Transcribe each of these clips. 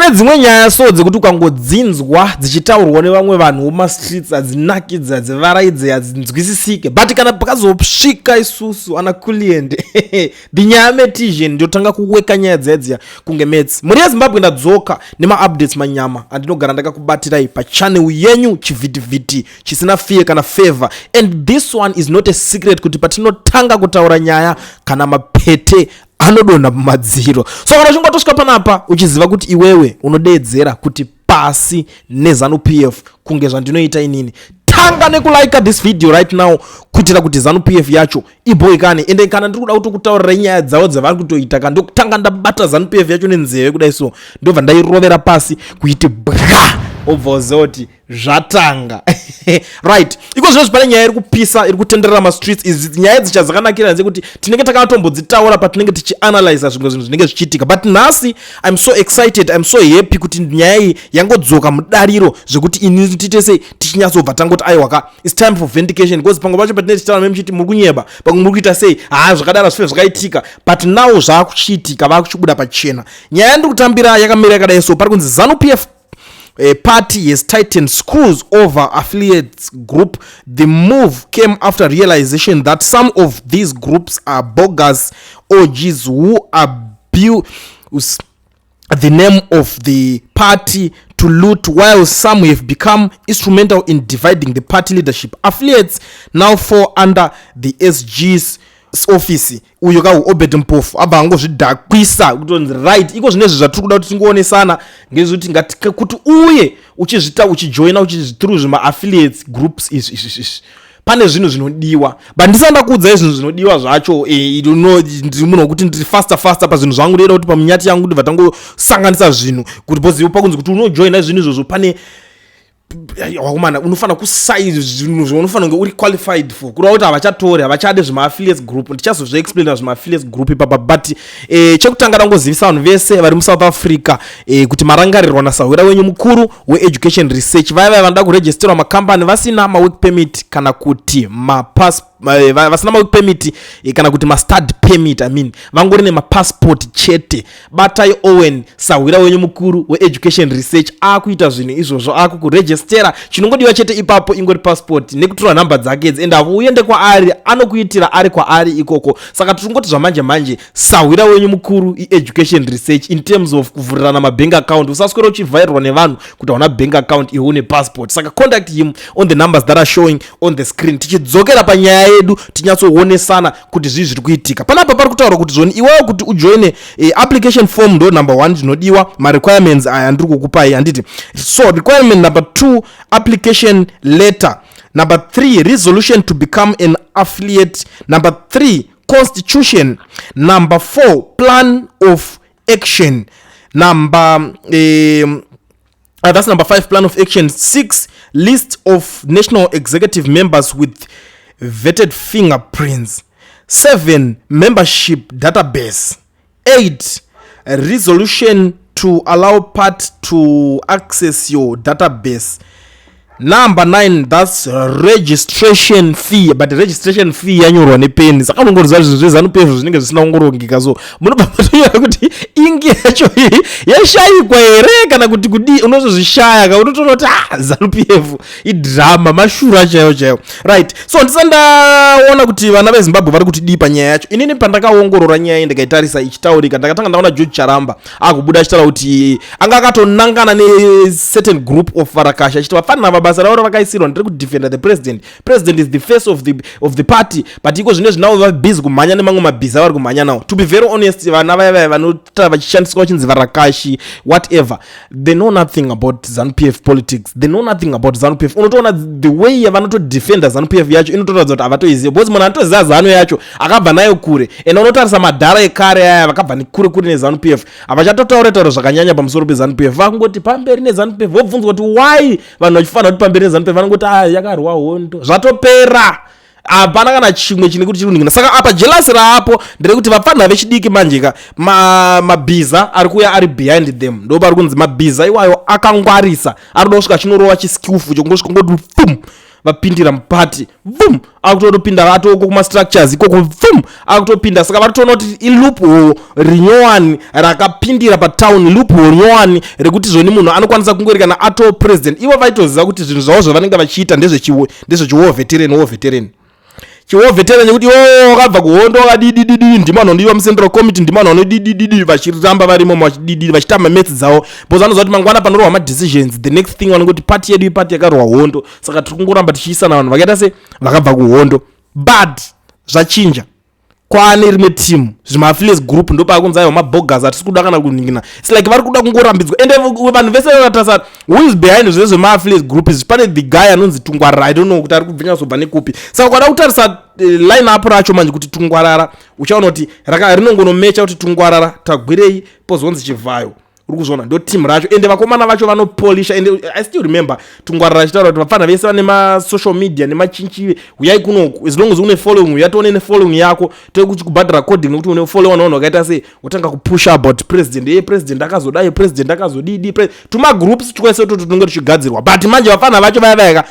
Kune dzimwe nyaya so dzekuti ukangodzinzwa dzichitaurwa nevamwe vanhu vomastreets, hadzinakidzi, hadzivaraidze, hadzinzwisisike, but kana pakazosvika isusu ana Kulient the nyaya metisian, ndotanga kuweka nyaya dziya dziya kunge maths. Mhuri yeZimbabwe, ndadzoka nemaupdates manyama andinogara ndakakubatirai pachannel yenyu, chivhitivhiti chisina fear kana favor. And this one is not a secret kuti patinotanga kutaura nyaya, kana mapete anodonha mumadziro. So kana uchinge watosvika panapa uchiziva kuti iwewe unodeedzera kuti pasi neZANU PF kunge zvandinoita inini, tanga nekulika this video right now kuitira kuti ZANU PF yacho ibhoikane. Ende kana ndiri kuda kutokutaurirai nyaya dzavo dzavari kutoita, ka ndokutanga ndabata ZANU PF yacho nenzeve kudai, so ndobva ndairovera pasi kuiti bwa, obva uziva kuti zvatanga. Right, iko zvinozvi pane nyaya iri kupisa, iri kutenderera mastreets. Idzi nyaya dzicha dzakanakira nzekuti tinenge takatombodzi patinenge tichianalyza zvimwe zvinhu zvinenge zvichiitika, but nhasi I'm so excited, I'm so happy kuti nyaya iyi yangodzoka mudariro, zvekuti ini tiite sei, tichinyatsobva tangoti aiwaka, it's time for vindication, because pamwe pacho patinenge tichitaura memuchiti muri kunyeba, pamwe muri kuita sei, haa, zvakadaro zvife zvakaitika, but now zvaakuchiitika, vaakuchibuda pachena. Nyaya yandiri kutambira yakamira yakadai. So pari kunzi ZANU PF party has tightened screws over affiliates group. The move came after realization that some of these groups are bogus OGs who abuse the name of the party to loot, while some have become instrumental in dividing the party leadership. Affiliates now fall under the SG's office. Uyo ka Obert Mpofu abva angozvidhakwisa kutonzi right. Iko zvinezvi zvatiri kuda kuti tingoonesana ngezvekuti ngati kuti uye uchizvita, uchijoina through zvimaaffiliates groups izvi izvi izvi, pane zvinhu zvinodiwa. But ndisati ndakuudzai zvinhu zvinodiwa zvacho, ndiri munhu wekuti ndiri faster faster pazvinhu zvangu. Ndoida kuti pamunyati yangu ndibva tangosanganisa zvinhu kuti bozivo pakunzi kuti unojoina zvinhu izvozvo, pane wakomana unofanira kusai zvinhu zvaunofanira kunge uri qualified for, kureva kuti havachatore, havachade zvemaaffiliates group. Ndichazozviexplaina zvemaaffiliates group ipapa, but chekutanga ndangozivisa vanhu vese vari muSouth Africa kuti marangarirwa nasahwira wenyu mukuru weEducation Research. Vaya vaya vanoda kuregisterwa makambani vasina mawork permit kana kuti mapass, vasina mawork permit kana kuti mastudy permit, I mean vangori nemapassport chete, batai Owen, sahwira wenyu mukuru weEducation Research. Akuita zvinhu izvozvo, akukurejistera. Chinongodiwa chete ipapo ingori passport nekutora nhamba dzake idzi, ende avo uende kwaari, anokuitira ari kwaari ikoko. Saka tirikungoti zvamanje manje, sahwira wenyu mukuru iEducation Research in terms of kuvhurirana mabank account. Usaswera uchivhairwa nevanhu kuti hauna bank account, iwe une passport. Saka contact him on the numbers that are showing on the screen. Tichidzokera panyaya yedu, tinyatsoonesana kuti zvii zviri kuitika panapa. Pari kutaurwa kuti zvoni iwewo kuti ujoine, application form ndo number one zvinodiwa, marequirements aya ndiri kukupai, handiti? So requirement number two, application letter. Number three, resolution to become an affiliate. Number three, constitution. Number four, plan of action. Number that's number five, plan of action. Six, list of national executive members with vetted fingerprints. Seven, membership database. Eight, resolution to allow party to access your database. Number 9, that's registration fee. But registration fee yanyorwa nepeni, saka unongoriziva zvinhu zveZANU PF zvinenge zvisina kungorongeka, so munobva matonyora kuti ingi yacho iyi yashayikwa here kana kuti kudii, unozozvishaya ka, unotoona kuti ah, ZANU PF idhirama, mashura chaiwo chaiwo. Right, so ndisati ndaona kuti vana veZimbabwe vari kuti dii panyaya yacho, inini pandakaongorora nyaya iyi, ndikaitarisa ichitaurika, ndakatanga ndaona George Charamba akubuda achitaura kuti anga akatonangana necertain group of varakasha, achiti vafanira mabasa ravo ravakaisirwa ndiri kudefenda the president. President is the face of the party, but iko zvine zvinavo vabhizi kumhanya nemamwe mabhizi avari kumhanya nawo. To be very honest, vana vaya vaya vanota vachishandiswa vachinzi varakashi, whatever, they know nothing about ZANU PF politics, they know nothing about ZANU PF. Unotoona the way yavanotodefenda ZANU PF yacho inotoratidza kuti havatoiziva, because munhu anotoziva ZANU yacho akabva nayo kure. Ende unotarisa madhara ekare aya vakabva nekure kure neZANU PF, havachatotaura taura zvakanyanya pamusoro peZANU PF. Vakungoti pamberi neZANU PF. Vobvunzwa kuti why vanhu vachifanira kuti pamberi neZANU PF, vanongoti a yakarwa hondo, zvatopera, hapana kana chimwe chine kuti chiri. Saka apa jealous raapo nderekuti vapfanha vechidiki manje ka, mabhiza ari kuuya ari behind them, ndo pari kunzi mabhiza iwayo akangwarisa, ari kuda kusvika achinorova chiskillful chokungosvika ngoti pfum. Vapindira mupati, vum, akutotopinda vatoko kumastructures ikoko, vum, akutopinda. Saka vari kutoona kuti iloophole rinyowani rakapindira patown, loophole nyowani rekuti zvoni munhu anokwanisa kungori kana ato president. Ivo vaitoziva kuti zvinhu zvavo zvavanenge vachiita ndezvechiwar veteran, war veteran, chiwar veteran, yekuti iwo wakabva kuhondo, wakadidididi, ndima vanodiwa mucentral committee, ndima vanodidididi, vachiramba varimo, vachididi, vachitamba maths dzavo, because vanoziva kuti mangwana panorohwa madecisions, the next thing vanongoti pati yedu ipati yakarwa hondo, saka tiri kungoramba tichiisana vanhu vakaita se vakabva kuhondo. But zvachinja, kwaane rimwe team, zvimaaffiliates group, ndopaakunzi aiwa, mabogus, hatisi kuda kana kuningina. Its like vari kuda kungorambidzwa. Ende vanhu vese vakatarisa who is behind zvese zvemaaffiliates group izvi, pane the guy anonzi Tungwarara. I don't know kuti ari kubvinyatsobva nekupi. Saka ukada kutarisa line up racho manje kuti Tungwarara, uchaona kuti rinongonomecha kuti Tungwarara, Tagwirei, pozonzi Chivhayo. Uri kuzviona, ndo team racho. Ende vakomana vacho vanopolisha. Ende I still remember Tungwarara achitaura kuti vapfana vese vane masocial media nemachinchi, uyai kunoku. As long as une following, uyatione nefollowing yako, tokuchikubhadhara coding nekuti une follow navanhu vakaita sei. Wotanga kupusha about president, e president akazodai, president akazodidi, tumagroups twese toto tunenge tuchigadzirwa. But manje vafana vacho vaya vayaka,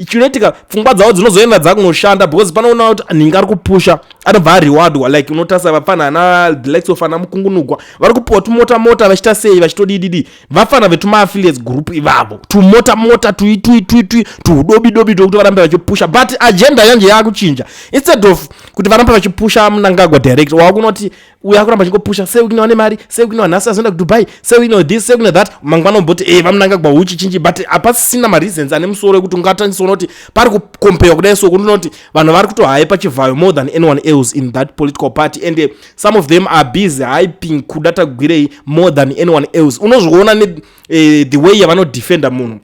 chinoitika, pfungwa dzavo dzinozoenda dzakunoshanda, because panoona kuti nhingi ari kupusha, anobva arewardwa. Like unotarisa vafana ana the likes of ana Mukungunugwa, vari kupiwa tumota mota, vachiita sei, vachitodididi. Vafana vetumaaffiliates group ivavo, tumota mota, tui tui tui tui, tuudobi dobi tokuti varambe vachipusha. But agenda yanje yakuchinja. Instead of kuti varambe vachipusha Mnangagwa direct, wakunoti uyo akuramba achingopusha sewikine mari, sewikine nhasi azoenda kuDubai, sewikine this, sewikine that, mangwana omboti e vaMnangagwa huchi chinji. But hapasisina mareasons ane musoro ekuti ungatanyisoona kuti pari kukompewa kudai. So kunoona kuti vanhu vari kutohypa Chivhayo more than anyone else in that political party, and some of them are busy hyping Kuda Tagwirei more than anyone else. Unozviona ne the way yavanodefenda munhu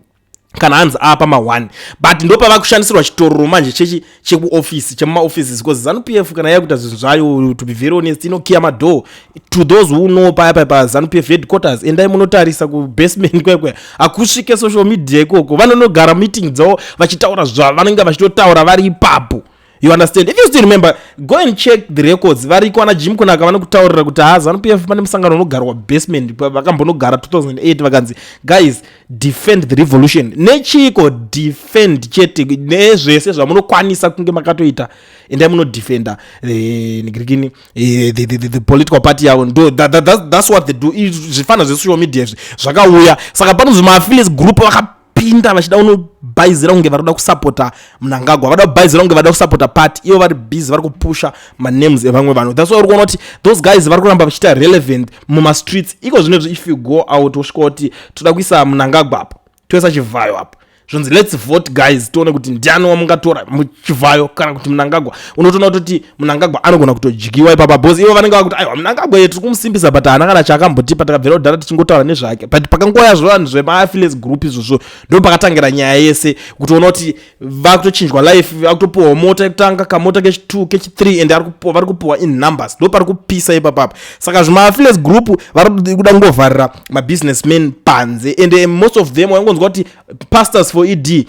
kana hanzi apa ma1. But ndopava kushandisirwa chitororo manje chechi chekuofisi, chemumaoffices, because ZANU PF kana yakuita zvinhu zvayo, to be very honest, inokiya madoor. To those who know, paya paya paZANU PF headquarters, endai munotarisa kubasement kwekwe, hakusvike social media ikoko. Vanonogara meeting dzavo vachitaura zvavanenge vachitotaura vari ipapo. You understand? If you still remember, go and check the records. Variko ana Jim Kunaka vanokutaurira kuti ha, ZANU PF pane musangano unogarwa basement, vakambonogara 2008, vakanzi, "Guys, defend the revolution." Nechiko? Defend chete nezvese zvamunokwanisa kunge makatoita. Endai munodefenda nigirikini the political party yavo. Ndo that's what they do. Zvifana zvesocial media izvi zvakauya, saka panonzi maaffiliates group vakapinda vachida kunobhaizira kunge vari kuda kusapota Mnangagwa, vada kubhaizira kunge vada kusapota party. Ivo vari busy, vari kupusha manames evamwe vanhu. That's why uri kuona kuti those guys vari kuramba vachiita relevant mumastreets iko zvinezvi. If you go out, wosvika kuti toda kuisa Mnangagwa apa, toisa Chivhayo apa, zvonzi, "Let's vote, guys, tione kuti ndiani wamungatora, Chivhayo kana kuti Mnangagwa." Unotoona kutoti Mnangagwa anogona kutodyiwa ipapa, because ivo vanenge vakuti, "Aiwa, Mnangagwa ye tiri kumusimbisa, but haana kana chaakambotipa, takabvira kudhara tichingotaura nezvake." But pakanguva yazvo, vanhu zvemaaffiliates group izvozvo, ndo pakatangira nyaya yese, kutoona kuti vakutochinjwa life, vakutopiwa mota yekutanga, kamota kechi2, kechi3, and vari kupiwa in numbers. Ndo pari kupisa ipapapa. Saka zvimaaffiliates group vari kuda kungovharira mabusinessmen panze, and most of them waingonzwa kuti pastors for ED,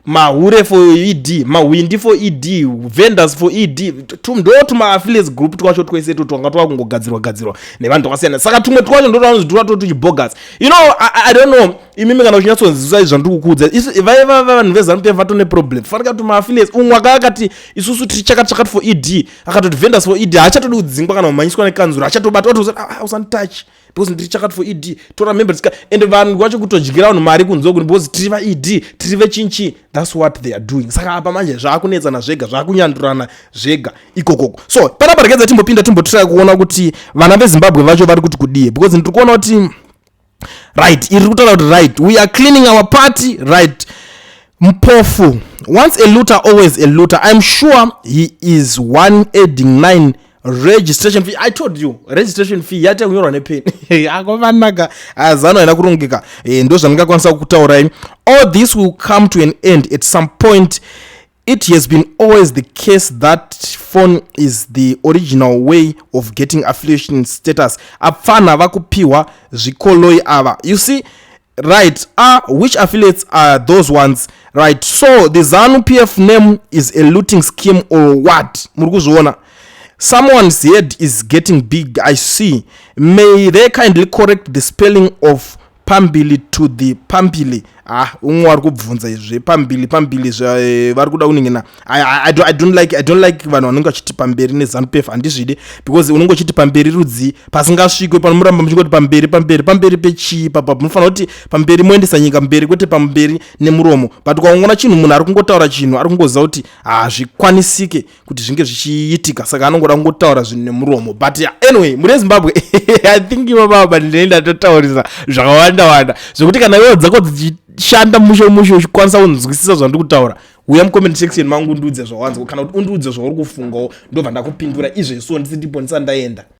mahure for ED, mahwindi for ED, vendors for ED. Ndo tumaaffiliates group twacho twese to twanga twakungogadzirwa gadzirwa nevanhu twakasiyana. Saka tumwe twacho ndo twanonzi twato tuchibogus. I don't know imimi kana uchinyatsonzwisisa zvandiri kukuudza. Vaiva vanhu veZANU PF vatone problem, fanika tumaaffiliates. Umwe aka akati, "Isusu tiri chakati chakati for ED," akatoti vendors for ED, haachatodi kudzingwa kana kumhanyiswa nekanzuro, achatobata oti, "Usanditouch because ndiri chakati for ED, tora member." Ende vanhu vacho kutodyira vanhu mari kunze kuti because tiri vaED, tiri vechinchi. That's what they are doing. Saka apa manje zvaakunetsana zvega, zvaakunyandurana zvega ikokoko. So panapa regedza timbopinda, timbotry kuona kuti vana veZimbabwe vacho vari kuti kudii, because ndiri kuona kuti right, iri kutaura kuti, right, we are cleaning our party. Right, Mpofu, once a looter, always a looter. I'm sure he is one adding nine. Registration fee, I told you, registration fee yaita kunyorwa nepeni. Akovanaka, azano haina kurongeka. Ndo zvandingakwanisa kukutaurai. All this will come to an end at some point. It has been always the case that phone is the original way of getting affiliation status. Apfana vakupiwa zvikoloi ava, you see. Right, which affiliates are those ones? Right, so the ZANU PF name is a looting scheme or what? Muri kuzviona, someone's head is getting big, I see. May they kindly correct the spelling of Pambili to the Pambili. Ah, umwe wari kubvunza izvi pambili pambili vari kuda kuningina. I don't like vanhu vanenge vachiti pamberi neZANU PF. Handizvide, because unenge uchiti pamberi rudzi pasingasvikwe. Panomuramba muchingoti pamberi, pamberi, pamberi pechii? Papa munofanira kuti pamberi moendesa nyika mberi, kwete pamberi nemuromo. But ukaona chinhu, munhu ari kungotaura chinhu, ari kungoziva kuti hazvikwanisike kuti zvinge zvichiitika, saka anongoda kungotaura zvinhu nemuromo. But anyway, mune Zimbabwe, I think ivavaba ndinei ndatotaurisa zvakawanda wanda zvekuti kana iwewo dzako dzichishanda mushe mushe, uchikwanisa kunzwisisa zvandiri kutaura, uya mucomment section mangu, undiudze zvawanzwa, kana kuti undiudze zvauri kufungawo, ndobva ndakupindura izvezvo ndisi ndipo ndisati ndaenda.